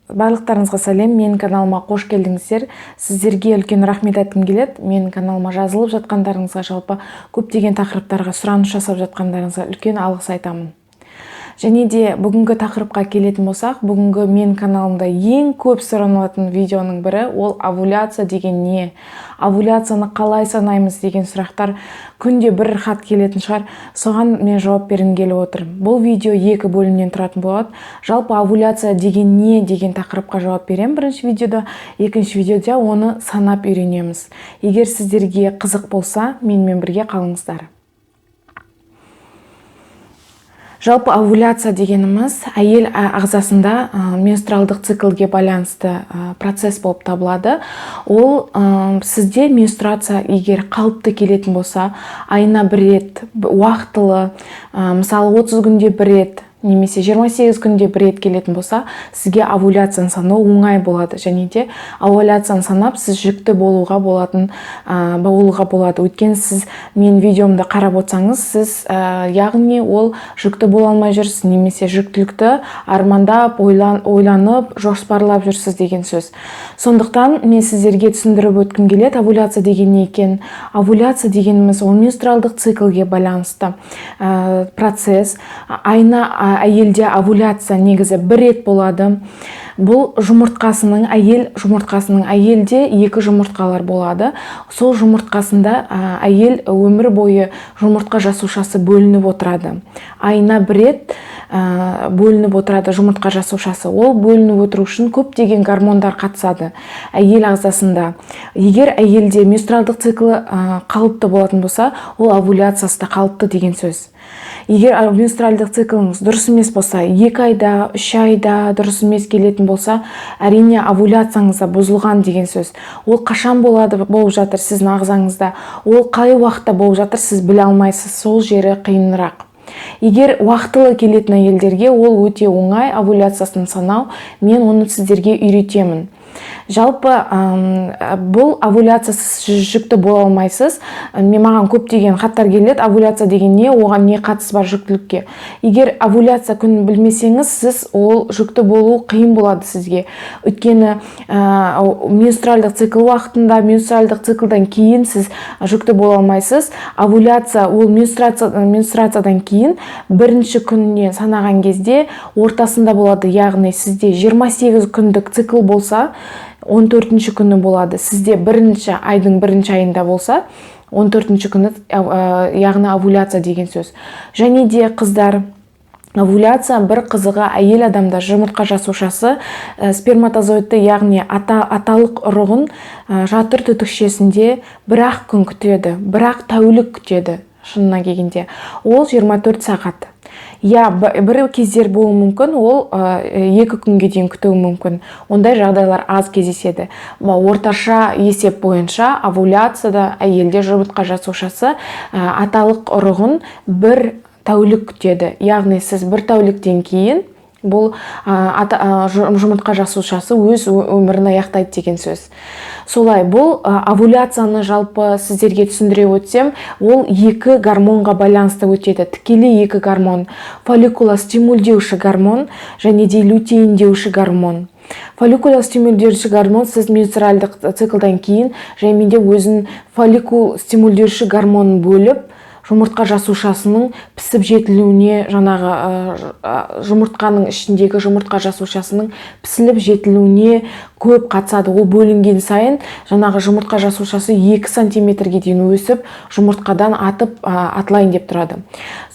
Барлықтарыңызға сәлем, менің каналыма қош келдіңіздер. Сіздерге үлкен рахмет айтқым келеді. Менің каналыма жазылып жатқандарыңызға, жалпы көптеген тақырыптарға сұраныс жасап жатқандарыңызға үлкен алғыс айтамын. Және де бүгінгі тақырыпқа келетін болсақ, бүгінгі менің каналымда ең көп сұранылатын видеоның бірі ол овуляция деген не, овуляцияны қалай санаймыз деген сұрақтар күнде бір хат келетін шығар. Соған мен жауап бергім келіп отыр. Бұл видео екі бөлімнен тұратын болады. Жалпы овуляция деген не деген тақырыпқа жауап беремін бірінші видеода, екінші видеода оны санап үйренеміз. Егер сіздерге қызық болса, менімен бірге қалыңыздар. Жалпы овуляция дегеніміз әйел ағзасында менструалдық циклге байланысты процесс болып табылады. Ол сізде менструация егер қалыпты келетін болса, айына бір рет, уақытылы, мысалы 30 күнде бір рет немесе 28 күнде бір рет келетін болса, сізге овуляцияны санау оңай болады. Және де овуляцияны санап, сіз жүкті болуға болатын, болуға болады. Өйткені сіз менің видеомды қарап отырсаңыз, сіз яғни ол жүкті бола алмай жүрсіз немесе жүктілікті армандап, ойланып, жоспарлап жүрсіз деген сөз. Сондықтан мен сіздерге түсіндіріп өткім келеді овуляция деген не екенін. Овуляция дегеніміз ол менструалдық циклге байланысты процесс. Айына әйелде овуляция негізі бір рет болады. Бұл жұмыртқасының, әйел жұмыртқасының, әйелде екі жұмыртқалар болады. Сол жұмыртқасында әйел өмір бойы жұмыртқа жасушасы бөлініп отырады. Айына бір рет бөлініп отырады жұмыртқа жасушасы. Ол бөлініп отыру үшін көптеген гормондар қатысады әйел ағзасында. Егер әйелде менструалдық циклі қалыпты болатын болса, ол овуляциясы да қалыпты деген сөз. Егер менструалдық цикліңіз дұрыс емес болса, 2 айда, 3 айда дұрыс емес келетін болса, әрине, овуляцияңыз да бұзылған деген сөз. Ол қашан болады, болып жатыр сіздің ағзаңызда, ол қай уақытта болып жатыр, сіз біле алмайсыз, сол жері қиынырақ. Егер уақытылы келетін әйелдерге ол өте оңай овуляциясын санау, мен оны сіздерге үйретемін. Жалпы бұл овуляциясыз жүкті бола алмайсыз. Мен маған көптеген хаттар келеді: овуляция деген не, оған не қатысы бар жүктілікке? Егер овуляция күнін білмесеңіз, сіз ол жүкті болу қиын болады сізге. Өйткені менструалдық цикл уақытында, менструалдық циклдан кейін сіз жүкті бола алмайсыз. Овуляция ол менструациядан кейін бірінші күнінен санаған кезде ортасында болады. Яғни сізде 28 күндік цикл болса, 14 күні болады. Сізде бірінші айдың бірінші айында болса, 14 күні, яғни овуляция деген сөз. Және де, қыздар, овуляция бір қызығы, әйел адамда жұмыртқа жасушасы сперматозоидты, яғни аталық ұрығын жатыр түтікшесінде бір-ақ күн күтеді, бір-ақ тәулік күтеді. Шынына келгенде ол 24 сағат. Я бір кездер болуы мүмкін, ол 2 күнге дейін күтуі мүмкін. Ондай жағдайлар аз кездеседі. Орташа есеп бойынша овуляцияда әйелде жұмыртқа жасушасы аталық ұрығын бір тәулік күтеді. Яғни сіз бір тәуліктен кейін бұл жұмыртқа жасушасы өз өмірін аяқтайды деген сөз. Солай, бұл овуляцияны жалпы сіздерге түсіндіре өтсем, ол екі гормонға байланысты өтеді. Тікелей екі гормон: фолликула стимулдеуші гормон және де лютеиндеуші гормон. Фолликула стимулдеуші гормон сіз менструальдық циклдан кейін жайменде өзінің фолликул стимулдеуші гормонын бөліп, жұмыртқа жасушасының пісіп жетілуіне, жаңағы жұмыртқаның ішіндегі жұмыртқа жасушасының пісіліп жетілуіне көп қатысады. Ол бөлінген сайын жаңағы жұмыртқа жасушасы 2 сантиметрге дейін өсіп, жұмыртқадан атып, атылайын деп тұрады.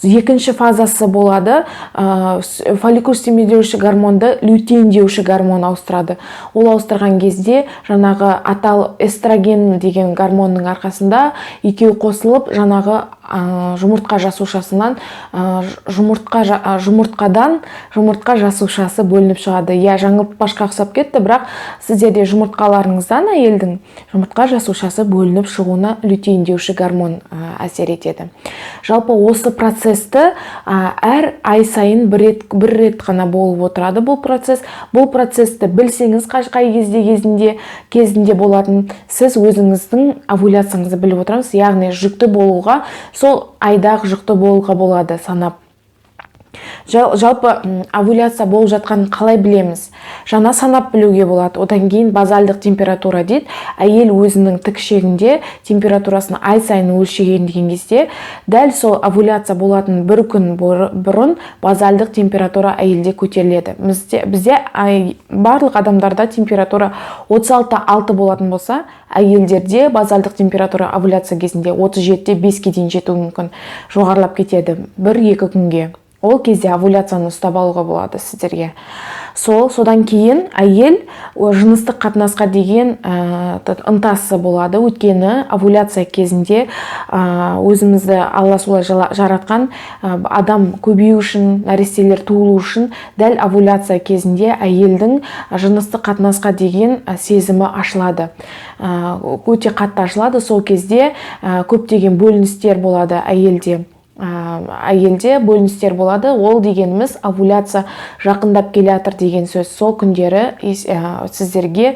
Екінші фазасы болады, фолликул стимулдеуші гормонды лютеиндеуші гормон ауыстырады. Ол ауыстырған кезде жаңағы атал эстроген деген гормонның арқасында екеуі қосылып, жаңағы жұмыртқа жасушасынан, жұмыртқадан жұмыртқа жасушасы бөлініп шығады. Иә, жаңылтпашқа ұқсап кетті, бірақ сіздерде жұмыртқаларыңыздан әйелдің жұмыртқа жасушасы бөлініп шығуына лютеиндеуші гормон әсер етеді. Жалпы осы процесті әр ай сайын бір рет қана болып отырады бұл процесс. Бұл процессті білсеңіз, қай кезде кезінде болатын, сіз өзіңіздің овуляцияңызды біліп отырасыз. Яғни жүкті болуға, сол айда жүкті болуға болады санап. Жалпы овуляция болып жатқанын қалай білеміз? Жаңа санап білуге болады. Одан кейін базальдық температура дейді. Әйел өзінің тік ішегінде температурасын ай сайын өлшеген деген кезде, дәл сол овуляция болатын бір күн бұрын базальдық температура әйелде көтеріледі. Бізде барлық адамдарда температура 36,6 болатын болса, әйелдерде базальдық температура овуляция кезінде 37,5-ке дейін жетуі мүмкін, жоғарылап кетеді 1-2 күнге. Ол кезде овуляцияны ұстап алуға болады сіздерге. Содан кейін әйел жыныстық қатынасқа деген ынтасы болады. Өйткені овуляция кезінде өзімізді Алла солай жаратқан, адам көбею үшін, нәрестелер туылу үшін дәл овуляция кезінде әйелдің жыныстық қатынасқа деген сезімі ашылады. Өте қатты ашылады. Сол кезде көптеген бөліністер болады әйелде. Әйелде бөліністер болады. Ол дегеніміз овуляция жақындап келе жатыр деген сөз. Сол күндері сіздерге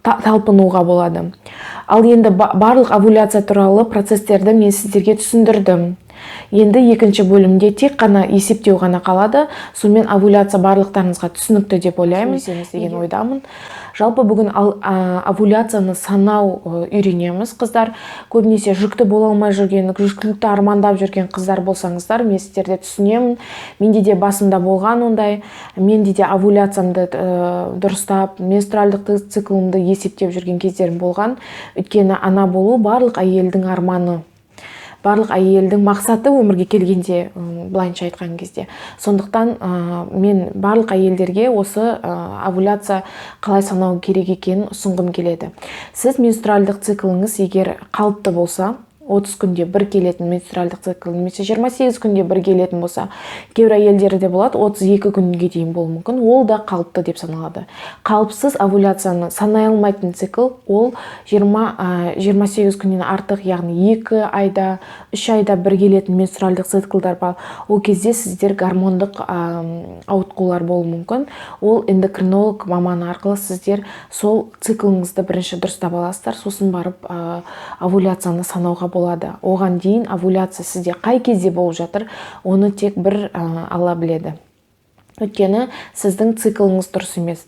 талпынуға болады. Ал енді барлық овуляция туралы процестерді мен сіздерге түсіндірдім. Енді екінші бөлімде тек қана есептеу ғана қалады. Сонымен, овуляция барлықтарыңызға түсінікті деп ойлаймын деген ойдамын. Жалпы бүгін овуляцияны санау үйренеміз, қыздар. Көбінесе жүкті бола алмай жүрген, жүктілікті армандап жүрген қыздар болсаңыздар, мен сіздерді түсінемін. Менде де басымда болған ондай. Менде де овуляциямды дұрыстап, менструальдық циклымды есептеп жүрген кездерім болған. Өйткені ана болу барлық әйелдің арманы, барлық әйелдің мақсаты өмірге келгенде, былайынша айтқан кезде. Сондықтан мен барлық әйелдерге осы овуляция қалай санау керек екенін ұсынғым келеді. Сіз менструальдық цикліңіз егер қалыпты болса, 30 күнде бір келетін менструальдық цикл немесе 28 күнде бір келетін болса, кейбір әйелдерде болады, 32 күнге дейін болуы мүмкін, ол да қалыпты деп саналады. Қалыпсыз, овуляцияны санай алмайтын цикл ол 28 күннен артық, яғни 2 айда, 3 айда бір келетін менструальдық циклдар бар. Ол кезде сіздер гормондық ауытқулар болуы мүмкін. Ол эндокринолог маманы арқылы сіздер сол цикліңізді бірінші дұрыстап аласыздар, сосын барып овуляцияны санауға болады. Оған дейін овуляция сізде қай кезде болып жатыр, оны тек бір Алла біледі, өйткені сіздің цикліңіз дұрыс емес.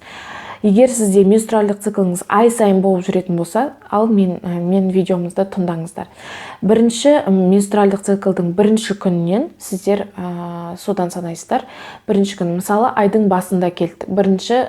Егер сізде менструальдық цикліңіз ай сайын болып жүретін болса, ал мен видеомызды тыңдаңыздар. Бірінші менструальдық циклдың бірінші күнінен сіздер содан санайсыздар. Бірінші күн, мысалы, айдың басында келді, бірінші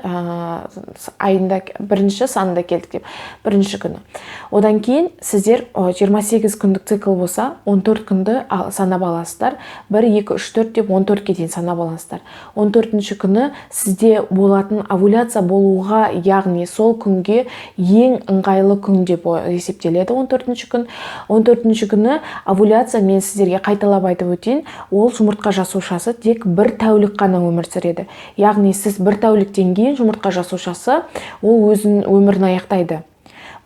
айында, бірінші санында келдік деп, бірінші күні. Одан кейін сіздер 28 күндік цикл болса, 14 күнді санап аласыздар. 1, 2, 3, 4 деп 14-ке дейін санап аласыздар. 14 күні сізде болатын овуляция болуға, яғни сол күнге ең ыңғайлы күн деп есептеледі 14 күн. 14 күні овуляция, мен сіздерге қайталап айтып өтейін, ол жұмыртқа жасушасы тек бір тәулік қана өмір сүреді. Яғни сіз бір тәуліктен кейін жұмыртқа жасушасы ол өзінің өмірін аяқтайды.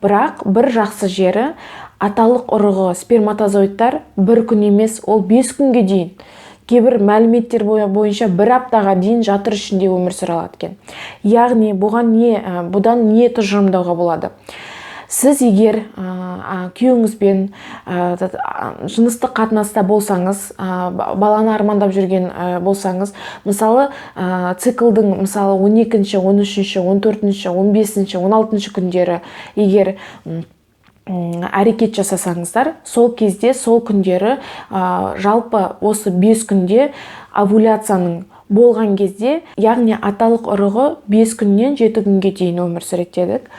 Бірақ бір жақсы жері, аталық ұрығы сперматозоидтар бір күн емес, ол 5 күнге дейін, кейбір мәліметтер бойынша бір аптаға дейін жатыр ішінде өмір сүре алады екен. Яғни бұған не, бұдан не тұжырымдауға болады? Сіз егер күйеуіңізбен жыныстық қатынаста болсаңыз, баланы армандап жүрген болсаңыз, мысалы, циклдың, мысалы, 12-ші, 13-ші, 14-ші, 15-ші, 16 күндері егер әрекет жасасаңыздар, сол кезде, сол күндері, жалпы осы 5 күнде овуляцияның болған кезде, яғни аталық ұрығы 5 күннен 7 күнге дейін өмір сүреді дедік.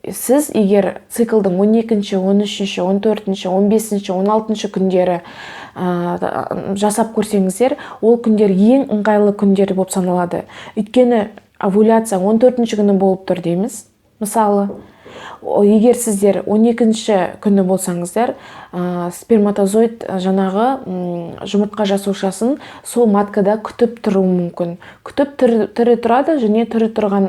Сіз егер циклдың 12-ші, 13-ші, 14-ші, 15-ші, 16 күндері жасап көрсеңіздер, ол күндер ең ыңғайлы күндер болып саналады. Өйткені овуляция 14 күні болып тұр дейміз. Мысалы, егер сіздер 12 күні болсаңыздар, сперматозоид жаңағы жұмыртқа жасушасын сол маткада күтіп тұруы мүмкін. Күтіп тірі тұрады және тірі тұрған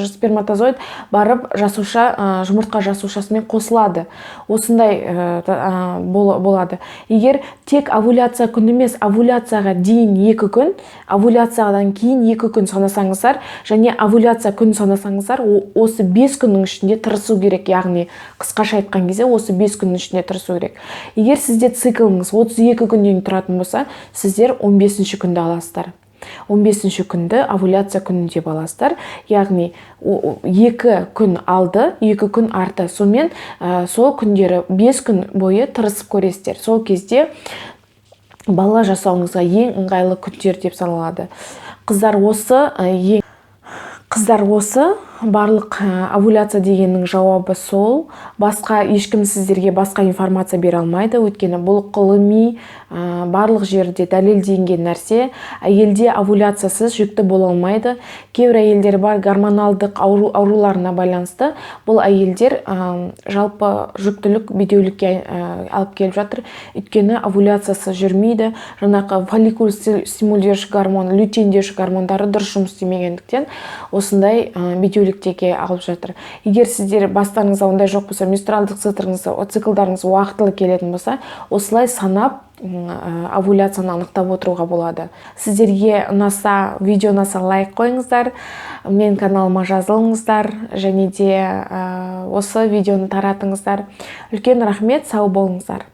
сперматозоид барып жасуша, жұмыртқа жасушасымен қосылады. Осындай болады. Егер тек овуляция күні емес, овуляцияға дейін 2 күн, овуляциядан кейін 2 күн санасаңыздар және овуляция күнін санасаңыздар, осы 5 күннің ішінде сіздер овуляцияны санауға болады. күннің ішінде тырысу керек. Яғни, қысқаша айтқан кезде, осы 5 күннің ішінде тырысу керек. Егер сізде цикліңіз 32 күннен тұратын болса, сіздер 15 күнді аласыздар, 15 күнді овуляция күні деп аласыздар. Яғни 2 күн алды, 2 күн арты. Сонымен сол күндері 5 күн бойы тырысып көресіздер. Сол кезде бала жасауыңызға ең ыңғайлы күндер деп саналады. Қыздар, осы ең қыздар, осы барлық овуляция дегеннің жауабы сол. Басқа ешкім сіздерге басқа информация бере алмайды, өйткені бұл ғылыми, барлық жерде дәлелденген нәрсе. Әйелде овуляциясыз жүкті бола алмайды. Кейбір әйелдер бар, гормоналдық ауруларына байланысты бұл әйелдер жалпы жүктілік бедеулікке алып келіп жатыр, өйткені овуляциясы жүрмейді. Жаңағы фолликул стимулирующий гормон, лютеин гормондары дұрыс жұмыс істемегендіктен, осындай бедеуліктерге алып жатыр. Егер сіздер бастарыңызда ондай жоқ болса, менструалдық циклдарыңыз уақытылы келетін болса, осылай санап овуляцияны анықтап отыруға болады. Сіздерге ұнаса, видео ұнаса, лайк қойыңыздар, менің каналыма жазылыңыздар және де осы видеоны таратыңыздар. Үлкен рахмет, сау болыңыздар.